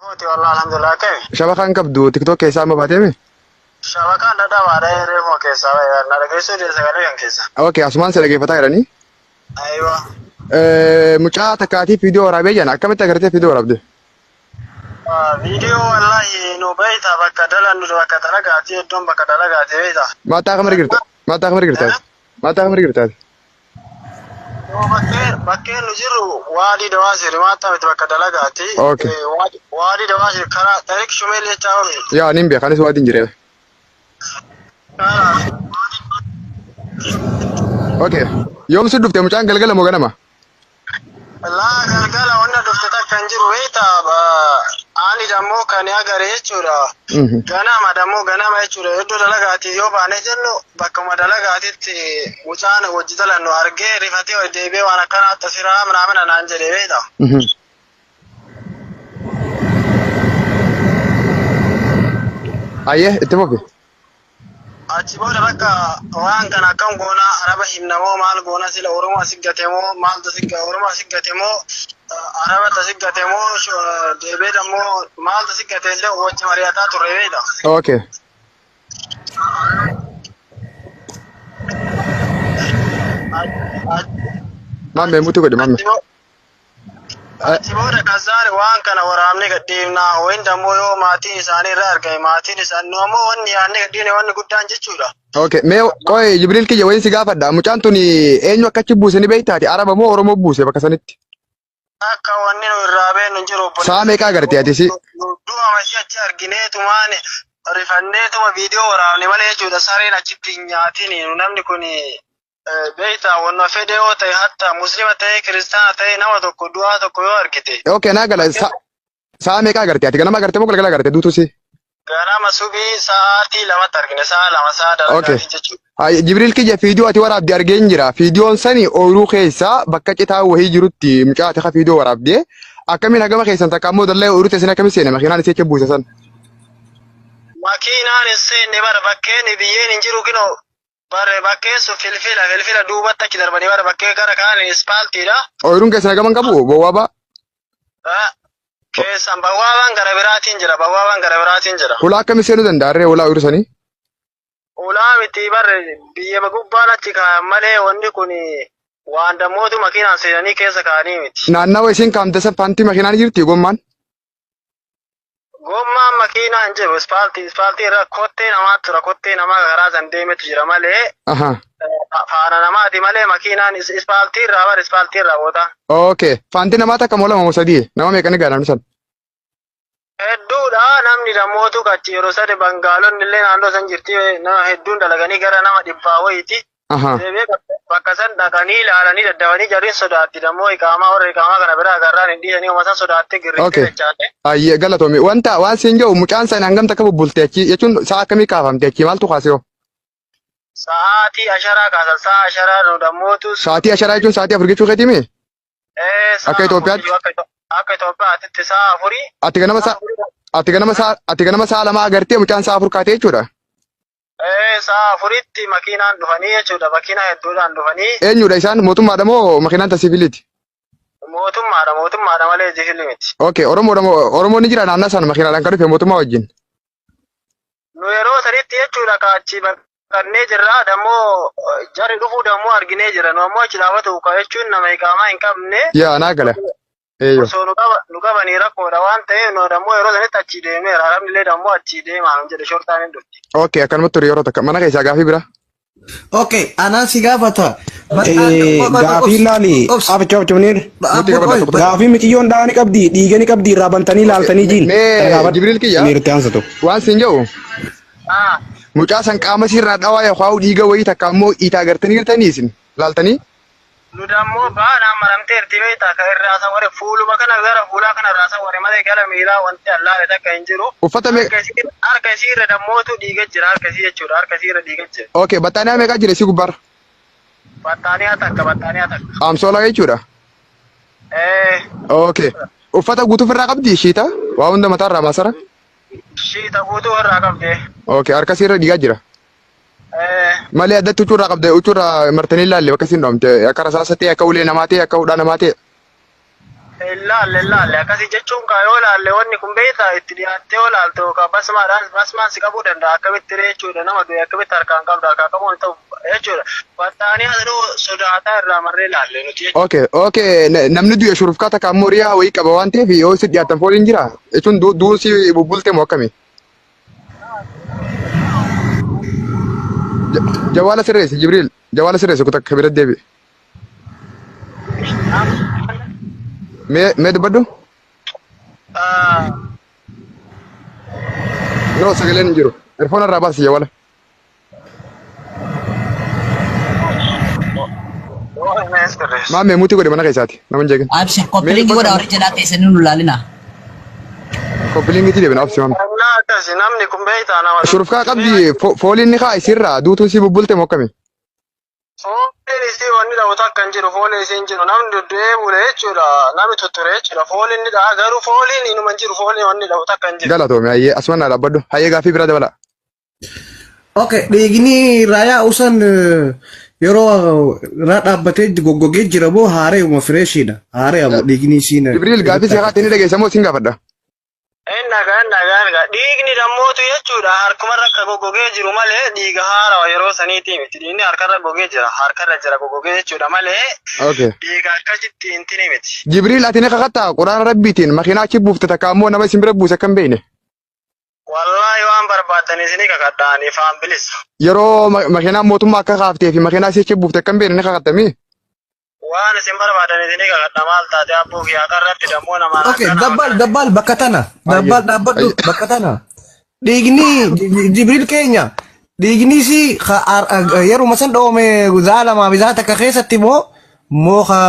Mooti wallah alhamdulillah akkami. Shabakaan qabdu TikTok keessaa amma baateemi? Shabakaan dhadhabaadha reefuma keessaa na dhageessuu dide sagalee kan keessa. Okay, asumaan si dhageeffataa jiranii. Aywa. Mucaa takkaatiif viidiyoo waraabee jiran akkamitti agartee viidiyoo waraabde? Viidiyoo wallahi nu beeyta bakka dalannu bakka dalagaati iddoon bakka dalagaati beeyta. Maataa kam argirta? Maataa kam argirta? Maataa kam argirta? Bakkeen nu jirru waadii dawaasiri maataa miti bakka dalagaati. Okay. Waadii dawaasiri karaa tarik shumeel jechaa oolu. Yaa nin beeka anis waadiin jiree. Okay. Yoom si dhufte mucaan galgala moo ganama? Laa galgala wanna dhufte takka hin jiru beekta ani dammoo kan agare jechuudha. Ganama dammoo ganama jechuudha iddoo dalagaati yoo baane jennu bakkuma dalagaatitti mucaan hojii dalannu argee rifatee ol deebi'ee waan akkanaa tasiraa manaamina naan jedhe beekta. Ayyee itti fufi. Achi booda bakka waan kana akkam goona araba himna moo maal goona sila Oromoo asi gate moo maaltu si Oromoo asi gate moo araba asi gate moo deebee dammoo maaltu si gate illee wajji mari'ataa turre beekta. Okay. Mamme mutu godhi mamme. Achi booda kazaari waan kana waraabnee gadhiifna wayin dammoo yoo maatiin isaanii irraa argame maatiin isaanii nu ammoo wanni yaadnee gadhiifne wanni guddaan jechuudha. Okay, mee qoy Jibriil kiyya wayin si gaafadha. Mucaan tun eenyu akka achi buuse ni beektaati? Araba moo Oromoo buuse bakka sanitti? Akka wanni nu irraa beeknu hin jiru obboleessa. Sa'a meeqa agarte ati si? Du'a masii achi argineetumaan rifanneetuma viidiyoo waraabne malee jechuudha sareen achitti hin nyaatin namni kun beektaa wanna fedhe yoo ta'e hatta muslima ta'e kiristaana ta'e nama tokko du'aa tokko yoo argite Okay, naa gala. Sa'a meeqa agarte ati? Ganama agarte moo galgala agarte duutu si? Ganama subii sa'aatii lamatti argine sa'a lama sa'a Okay. dalagaatii jechuudha. Ay, Jibriil kiyya fiidiyoo ati waraabde argeen jira. Fiidiyoon sani ooyiruu keessa bakka citaa wahii jirutti mucaa ati ka fiidiyoo waraabde. Akkamiin hagama keessan takka ammoo dallee ooyiruu teessan akkamiin seene makiinaan isii achi buuse san. Makiinaan hin seenne bara bakkeen biyyeen hin jiru kinoo bare bakkeen sun filfila filfila duubatti achi darbanii bara bakkee gara kaan ispaaltiidha. Ooyiruun keessan hagama hin qabu bowwaabaa. Keessan bawwaabaan gara biraatiin jira bawwaabaan gara biraatiin jira. Hulaa akkamiin seenuu danda'a ree hulaa ooyiruu sanii? Ulaa miti barre biyya gubbaan achi kaayan malee wanni kun waan dammootu makiinaan seenanii keessa kaa'anii miti. Naannawa isiin kaamte san faantii makiinaan jirti gommaan. Gommaan makiinaa hin jiru ispaaltii ispaaltii irra kottee namaa tura kottee namaa karaa san deemetu jira malee Aha. faana namaati malee makiinaan ispaaltii irraa bar ispaaltii irraa boota. Okay. Faantii namaa takka moo lama moo sadii? Nama meeqa ni gaana namni san? Hedduudha namni dammootu kachi yeroo sadi bangaalonni illee naannoo san jirti nama hedduun dalaganii gara nama dhibbaa wayiiti. Aha. Deebi'ee bakka san dhaqanii ilaalanii daddabanii jarriin sodaatti dammoo iqaamaa warra iqaamaa kana biraa agarraan hin dhiisanii uma san sodaattee girrittee Okay. dachaate. Ayyee galatoomi. Wanta waan siin jedhu mucaan sana hangam takka bubbulte achi jechuun sa'a akkamii kaafamte achi maaltu kaase hoo? Sa'aatii asharaa kaasan sa'a asharaa nu dammootu Sa'aatii asharaa jechuun sa'aatii afur jechuu keetii mii? Ee, sa'a Akka Itoophiyaatti? afurii, akka Itoophiyaatti sa'a afurii. Ati ganama sa'a ati ganama sa'a ati ganama sa'a lama agartee mucaan sa'a afur kaatee jechuudha. Ee, sa'a afuritti makiinaan dhufanii jechuudha. Makiinaa hedduudhaan dhufanii Eenyudha isaan mootummaadha moo makiinaan ta siviiliiti? mootummaadha mootummaadha malee siviilii miti. Okay, Oromoodha moo Oromoon ni jira naannoo sana makiinaadhaan kan dhufe mootummaa wajjin. Nu yeroo sanitti jechuudha ka achi baqannee jirra dammoo jarri dhufuu dammoo arginee jira. Nu ammoo achi dhaabatu ka jechuun nama iqaamaa hin qabne Yaa naa gala. Eeyyoo. osoo nu qaba nu qabanii rakkoodha waan ta'eef nu dammoo yeroo sanitti achi deemneera. Arabni illee dammoo achi deemaa nu jedhe shortaan hin dhufti. Okay, akkanumatti ture yeroo takka mana keessaa gaafii bira. Okay, anaan si gaafata. Gaafii laali aficha aficha Nuti qabadha tokko. Gaafii miciyyoon dhahaa ni qabdi dhiiga ni qabdi irraa bantanii laaltanii jiin. Mee Jibriil kiyya Miirti aansatu. waan siin jedhu Ah, mucaa san qaama sirraa dhawaa yookaan dhiiga wayii takka ammoo itaa agartanii jirtanii isin laaltanii Nu dammoo baanaan maramteerti beektaa ka irraa sawware fuuluma kana gara fuulaa kana irraa sawware malee gara miilaa wanti allaale takka hin jiru. Uffata meeqa? Harka isii harka isii irra dammootu dhiiga jira harka isii jechuudha harka isii irra dhiiga jira. Okay, baxxaaniyaa meeqa jira isii gubbaarra? Baxxaaniyaa takka baxxaaniyaa takka. Amsoolaa jechuudha. Ee Okay. Uffata guutuu ofirraa qabdi shiita? Waa hunda mataarraa maasara? shiita guutuu irraa qabdi. Okay, harka isii irra dhiigaa jira. Ee Malee addatti huccuu irraa qabde huccuu irraa martanii ilaalle bakka isiin dhoomte akka rasaasa ta'e akka ulee namaa ta'e akka hudhaa namaa ta'e. Ilaalle ilaalle akkasii jechuun kaa yoo ilaalle wanni kun beektaa itti dhiyaattee yoo ilaalte yookaan basmaadhaan basmaan si qabuu danda'a akkamitti ree jechuudha nama du'e akkamitti harkaan qabda harkaan qabuun ta'u jechuudha. Battaanii as dhuu sodaataa irraa marree ilaalle nuti jechuudha. Okay, okay. Namni du'e shurufkaa takka ammoo riyaa wayii qaba waan ta'eef yoo isin dhiyaatan fooliin jira. Jechuun du'uun si bubbulte moo akkami? Jawaala sirreessi Jibriil. Jawaala sirreessi kutaa akka bira deebi'e. Mee mee dubbadhu. No sagaleen hin jiru. Erfoon irraa baasi jawaala. Maammee mutii godhe mana keessaati. Nama hin jeeqin. Abshir Mee koppilingi dubbadhu godha amma. warri jalaa teessanii nu laalina. Koppilingitti deebina obsi maame. Wallaa akkasi namni kun beektaa nama Shurufkaa qabdi fooliin ni kaa isirraa duutuun si bubbulte moo akkami? Fooliin isii wanni dhabu takka hin jiru fooliin isii hin jiru namni duddu'ee bule jechuudha namni tutture jechuudha fooliin ni dhaha garuu fooliin inuma hin jiru fooliin wanni dhabu takka hin jiru. Galatoomi hayyee asuma naa dhaabbadhu. Hayyee gaaffii biraa dabala. Okay, dhiigni raayaa usan yeroo irraa dhaabbatee goggogee jira moo haareuma fireeshiidha? Haare'a moo dhiigni isiin Jibriil gaaffii irratti si haati ni dhageessa moo sin gaafadha? Inni dhagaa inni dhagaa inni dhagaa dhiigni dammootu jechuudha harkumarra akka goggogee jiru malee dhiiga haarawa yeroo saniitii miti dhiigni harkarra gogee jira harkarra jira goggogee jechuudha malee Okay. dhiiga akkasitti hin tini miti. Jibriil ati ni kakattaa quraana rabbiitiin makiinaa achi buufte takka ammoo nama isin bira buuse akka hin beekne. Wallaahi waan barbaaddan isinii kakadha ani ifaan bilisa. Yeroo makiinaan mootummaa akka kaaftee fi makiinaa isii achi buufte akka hin beekne ni kakattamii? Waan isin barbaadan isinii kakadha maal taate abbuu kiyyaa qarratti dammoo namaan Okay, akkana dabbaal makana. dabbaal bakka tana. Hayyee. Dabbaal dhaabbadhu Hayyee. bakka tana. Dhiigni Jibriil keenya dhiigni si yeruma san dhoome zaa lamaa fi zaa takka keessatti moo moo ka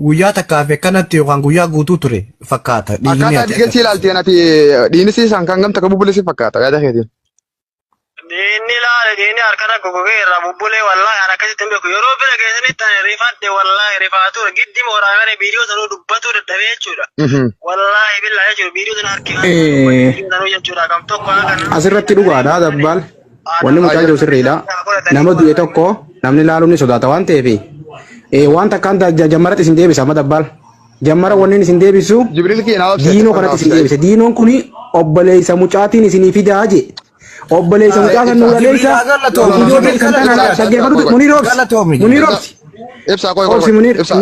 guyyaa takkaa fi akkanatti yookaan guyyaa guutuu ture fakkaata dhiigni Akkaataa ati dhiiga sii agarsiisu. ilaalteen ati dhiigni sii isaan kan gamta akka bubbule si fakkaata yaada keetiin. Diinni laale diinni harkarra goggogee irraa bubbulee wallaahi an akkasitti hin beeku yeroo bira geessanitti ani rifadhe wallaahi rifaatu giddi mooraa viidiyoo sanuu dubbatuu dadhabee jechuudha. Wallaahi billaa jechuudha viidiyoo sana harki viidiyoo sanuu jechuudha kam tokko haga nama Asirratti dhugaadha dabbaal. Wanni mucaan jiru sirriidha. Nama du'e tokko namni laaluun ni sodaata waan ta'eef waan takkaan jammaratti isin deebisa amma dabbaal. Jammara wanni isin deebisu Jibriil kiyya naa obse diinoo naa kanatti isin obse. deebise. Diinoon kuni obboleessa mucaatiin isinii fidaa je. Obboleessa mucaa san Ibsa nuu Jibriil dhaleessa. haa galatoomi. No no no Guyyoo Jibriil kan ibsa tana galatoomi. ibsa ibsa dhaggeeffatu qoy qoy Muniir obsi. Galatoomi Muniir Jibriil. ibsa obsi. ibsa qoy qoy Obsi qoy Muniir ibsa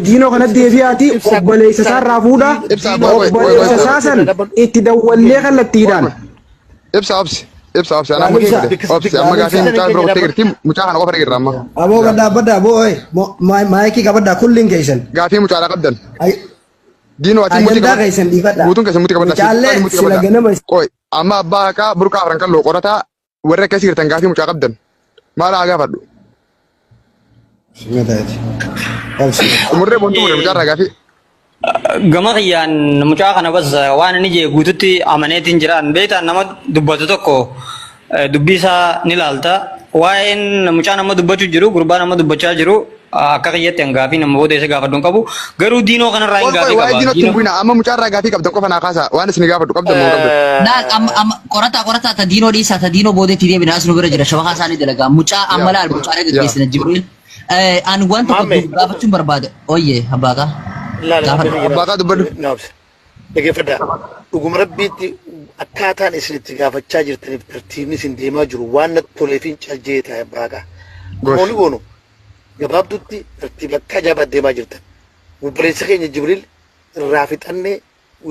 diinoo kanatti deebi'aati Ibsa obboleessa ibsa isaarraa fuudha. ibsa qoy qoy qoy qoy Obboleessa qoy isaa san itti dawwallee qoy kallattiidhaan. qoy ibsa obsi ibsa obsi anaa mutii Ibsa. fide obsi amma gaafii mucaa bira qottee jirti mucaa kana qofa dhagirra amma Aboo gad dhaabbadhaa aboo oye maayikii qabadhaa kulliin keessan. gaafii mucaadhaa qabdan diinoo ati mutii Ajandaa qabadhu keessan dhiifadhaa. guutuun keessan mutii qabadhaa siif Mucaallee ati mutii sila qabadhaa ganama qoy amma abbaa haqaa burqaa afran kalloo qorataa warri akkasii jirtan gaafii mucaa qabdan maal haa gaafadhu Simataati. Obsi. xumurree boontuu murree mucaarraa gaafii Gama kiyyaan mucaa kana bas waan inni jee guututti amaneetiin jiraan beektaa nama dubbatu tokko dubbii isaa ni laalta. Waa'een mucaa nama dubbachuu jiru gurbaa nama dubbachaa jiru akka kiyyatti an gaafii nama booda isa gaafadhu hin qabu. Garuu diinoo kanarraa hin Qoy qoy gaafii waa'ee qaba. diinootti hin Diinoo bu'ina amma mucaarraa gaafii qabdan qofa naa kaasaa waan isin gaafadhu qabdan moo hin qabdan. Laal amma amma qorataa qorataa ta diinoo dhiisaa ta diinoo boodeetti deebina as nu bira jira shabakaa isaanii dalagaa mucaa amma Yaa laal mucaalee yaa gaggeessina Jibriil. Ani waan tokko Maamme gaafachuun barbaada. Oyyee abbaakaa laala gaafadhu. rabbi abbaa kaa dubbadhu. naabsa dhaggeeffadhaa dhuguma rabbiitti akkaataan isin itti gaafachaa jirtaniif tartiibni isin deemaa jiru waan natti toleefin caljee ta'e abbaakaa. Gosh. Gooni goonu gabaabdutti tartiiba akka ajaa'ibaa deemaa jirtan. Obboleessa keenya Jibriil irraa fixannee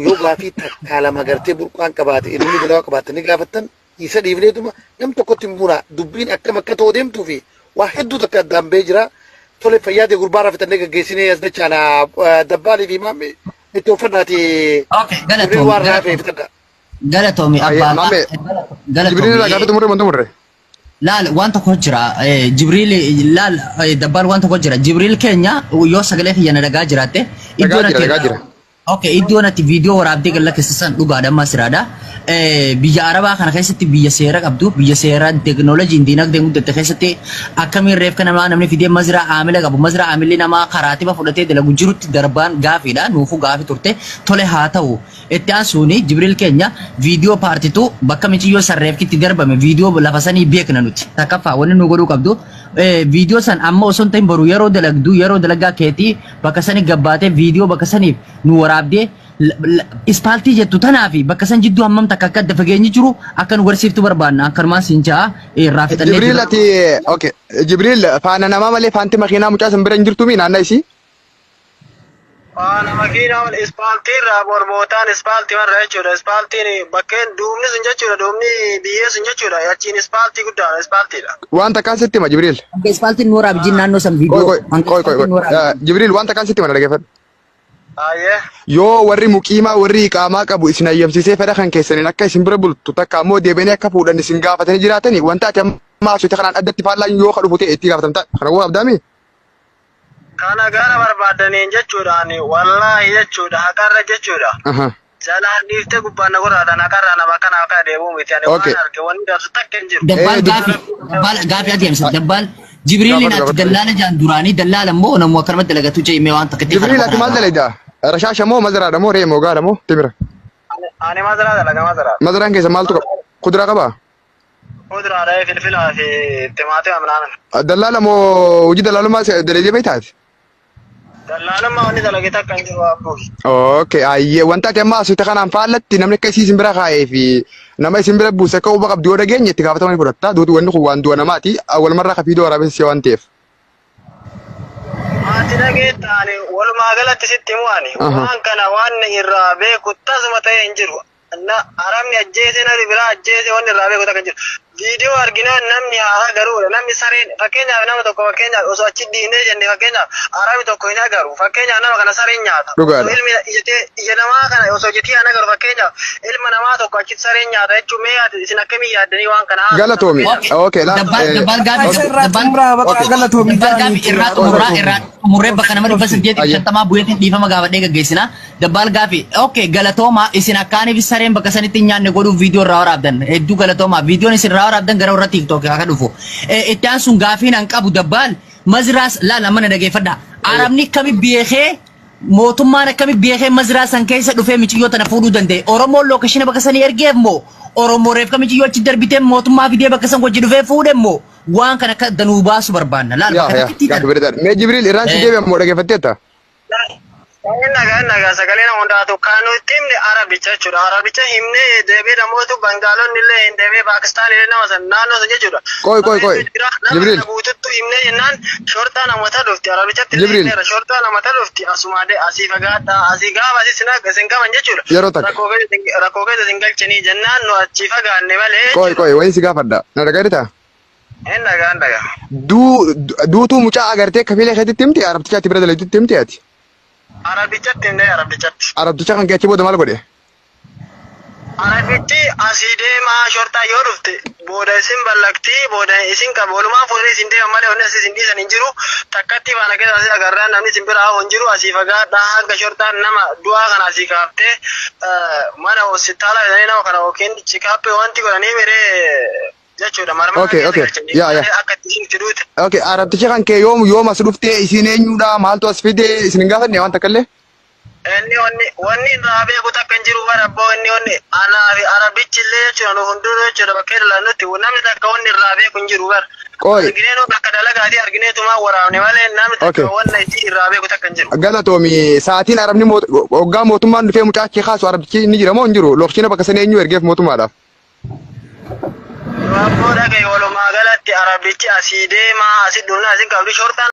yoo gaafii takkaa lama gartee burqaan qabaate inni biraa qabaate ni gaafattan isa dhiifneetuma nam tokkotti hin buuna dubbiin akkam akka ta'u deemtuu fi waa hedduu takka addaan ba'ee jira. Tole fayyaa ta'e gurbaa irraa fixannee gaggeessinee as dachaana dabbaalii fi maammee itti uffannaatii Okay, Jibriil galatoomi waan irraa hafe galatoomi fixadha. galatoomi Ayyee abbaakaa maammee Jibriil irraa galatoomi. gaafii xumurree moo hin xumurre? Laal waan tokko jira Jibriil laal dabbaal waan tokko jira Jibriil keenya yoo sagalee kiyya na dhagaa jiraatte Dhagaa iddoon jira ati dhagaa jira. Okay, iddoon ati viidiyoo waraabdee galla keessa san dhugaadha amma siraadha. Biyya Arabaa kana keessatti biyya seera qabdu, biyya seera teekinooloojiin diinagdeen guddatte keessatti akkamiin reefka namaa namni fidee mazraa aamila qabu, mazraa aamilli namaa karaatiba fudhatee dalagu jirutti darbaan gaafiidha. Nuufuu gaafi turte. Tole haa ta'u. Itti aansuun Jibriil keenya viidiyoo paartituu bakka miciyyoo san reefki itti darbame viidiyoo lafa sanii beekna nuti. Takkaffaa wanni nu godhuu qabdu Viidiyoo san amma osoo hin ta'in boru yeroo dalagdu yeroo dalagaa keetii bakka sani gabbaatee viidiyoo bakka saniif nu waraabdee ispaaltii jettu tanaa fi bakka san jidduu hammam takka akka adda fageenyi jiru akka nu garsiiftu barbaanna. Akkanumaan siin ja'a irraa fixannee Jibriil jirra. ati okay Jibriil faana namaa malee faanti makiinaa mucaa san bira hin jirtu mi naannaa isii? Faana makiinaa wal ispaaltii irraa borbootaan ispaaltii marra jechuudha. Ispaaltiin bakkeen duubni sun jechuudha. Duubni biyyee sun jechuudha. Achiin ispaaltii guddaadha. Ispaaltiidha. Waan takkaan sitti hima Jibriil. Hanga ispaaltiin nu waraabi jin naannoo san Qoy viidiyoo. qoy Hanga qoy qoy ispaaltiin nu qoy. waraabi. Jibriil waan takkaan sitti hima na dhaggeeffadhu. Ayyee. Yoo warri muqiimaa warri iqaamaa qabu isin hayyamsiisee fedha kan keessaniin akka isin bira bultu takka ammoo deebi'anii akka fuudhan isin gaafatanii jiraatanii wanta ati amma haasofte kanaan addatti faallaan yoo ka dhufu ta'e itti gaafatamta. Kana woo abdaami? Kana gara barbaaddaniin jechuudhaan wallaahi jechuudha haqarra jechuudha. Aha. Jalaan dhiiftee gubbaan na gorraatan haqarraa nama kana akka deemuu miti. Ani Okay. waan arge wanni darsu takka hin jiru. Dabbaal Eh, gaafi dabbaal gaafi adeemsa dabbaal Jibriiliin Gaafadhu, ati gaafadhu. dallaala jaan duraanii dallaala immoo namuu akkanumatti dalagatu jee himee waan takka itti Jibriil ati maal dalayda? Rashaasha moo mazaraadha moo re'ee moo gaala moo timira? Ani mazaraa dalaga mazaraa. Mazaraan keessa maaltu qaba? Kuduraa qabaa? Kuduraadhaa filfilaa fi timaatima minaamin. Dallaala moo hojii dallaalummaa dalaydee beektaati? Dallaalummaa wanni dalage takka hin jiru abbuu. Okay, ayyee wanta ati amma asirratti kanaan faallatti namni akka isii isin bira kaa'ee fi nama isin bira buuse akka huba qabdu yoo dhageenye itti gaafatama ni fudhatta. Duuti wanni kun waan du'a namaati. Walumarraa ka fiidoo waraabessi waan ta'eef. Ati dhageetta ani walumaa galatti sitti himu ani Aha. waan kana waan irraa beeku tasuma ta'e hin jiru. Na arabni ajjeese namni biraa ajjeese wanni irraa beeku takka hin jiru. Viidiyoo arginaan namni haa agaruudha. Namni sareen fakkeenyaaf nama tokko fakkeenyaaf osoo achi dhiinee jenne fakkeenyaaf arabni tokko hin agaru. Fakkeenyaaf nama kana sareen nyaata. Dhugaadha. Osoo ilmi ijatee ija namaa kana osoo ijatee hin agaru fakkeenyaaf ilma namaa tokko achitti sareen nyaata jechuun mee ati isin akkamii yaaddanii waan kana haasoftan Galatoomi. fakkeenyaaf. Okay, la. Dabbaal dabbaal gaafi Isa irraa dabbaal xumuraa bakka Okay. galatoomi dabbaal gaafi irraa xumurraa irraa xumurree bakka nama 850 bu'eetiin dhiifama gaafadhee gaggeessina. Dabbaal gaafi okay galatoomaa isin akkaaniif sareen bakka sanitti hin nyaanne godhuuf viidiyoo irraa waraabdan hedduu galatoomaa viidiyoon isin irraa waraabdan gara warra TikTok akka dhufu. Itti aansuun gaafiin an qabu dabbaal maziraas laal amma na dhageeffadha. Arabni akkami beekee mootummaan akkami beekee maziraa san keessa dhufee miciyyoo tana fuudhuu danda'e. Oromoon lookeshina bakka sanii ergeef moo Oromoo reefka miciyyoo achi darbitee mootummaa fidee bakka san wajji dhufee fuudhe moo waan kana akka danuu baasu barbaanna. Laal Yaa bakka yaa takkitti gaafi tana. bareedaadha. Mee Jibriil irraan si deebi'a moo dhageeffatteetta? Inni nagaa inni nagaa sagalee nama hundaatu kan nuti himne Arabicha jechuudha. Arabicha himnee deebi'ee namoota Bangaalonni illee hin deebi'ee Paakistaan illee nama san naannoo san jechuudha. Qoy qoy qoy. Baay'eetu jira. Nama Jibriil. kana guututti himnee jennaan shortaa namata dhufti. Arabichatti illee Jibriil. himneera shortaa namata dhufti. Asuma de asii fagaadha asii gaafa asii sin isin qaban jechuudha. Yeroo takka. Rakkoo keessa isin rakkoo keessa isin galchanii jennaan nu achii fagaanne malee Qoy jechuudha. qoy wayin si gaafadha. Na dhagayeertaa? Hin dhagaa hin dhagaa. Duutuu mucaa agartee kafilee keetitti himte arabticha ati bira dalagdutti himte ati. Arabichatti himnee arabichatti. Arabticha kan kee achi booda maal godhe? Arabichi asii deemaa shortaa yoo dhufte booda isin ballaqtii booda isin qaba walumaan fuudhanii isin deeman malee wanni asii isin dhiisan hin jiru takkatti faana keessa asii agarraan namni isin bira hafu hin jiru asii fagaadhaa hanga shortaan nama du'aa kana asii kaaftee mana hospitaala jedhanii nama kana yookiin chikaappii wanti godhanii miree jechuudha marmara Okay, keessa okay. galchanii Yaa, yaa. malee akka itti isin itti duute. Okay, arabtichi kan kee yoom yoom as dhuftee isiin eenyudha maaltu as fide isin hin gaafanne waan takka illee? Inni wanni wanni irraa beeku takka hin jiru bara abboo inni wanni anaa fi arabichi illee jechuudha nu hundinuu jechuudha bakkee dalannutti namni takka wanni irraa beeku hin jiru bara. Qoy. Arginee bakka dalagaatii argineetumaa waraabne malee namni takka Okay. wanna itti irraa beeku takka hin jiru. Galatoomi sa'aatiin arabni hoggaa mootummaan dhufee mucaa achii kaasu arabtichi ni jira moo hin jiru? Lokshiina bakka sana eenyu ergeef mootummaadhaaf? Rakkoo dhagaye walumaa galatti arabichi asii deemaa asii dhufna asin qabdi shortaan.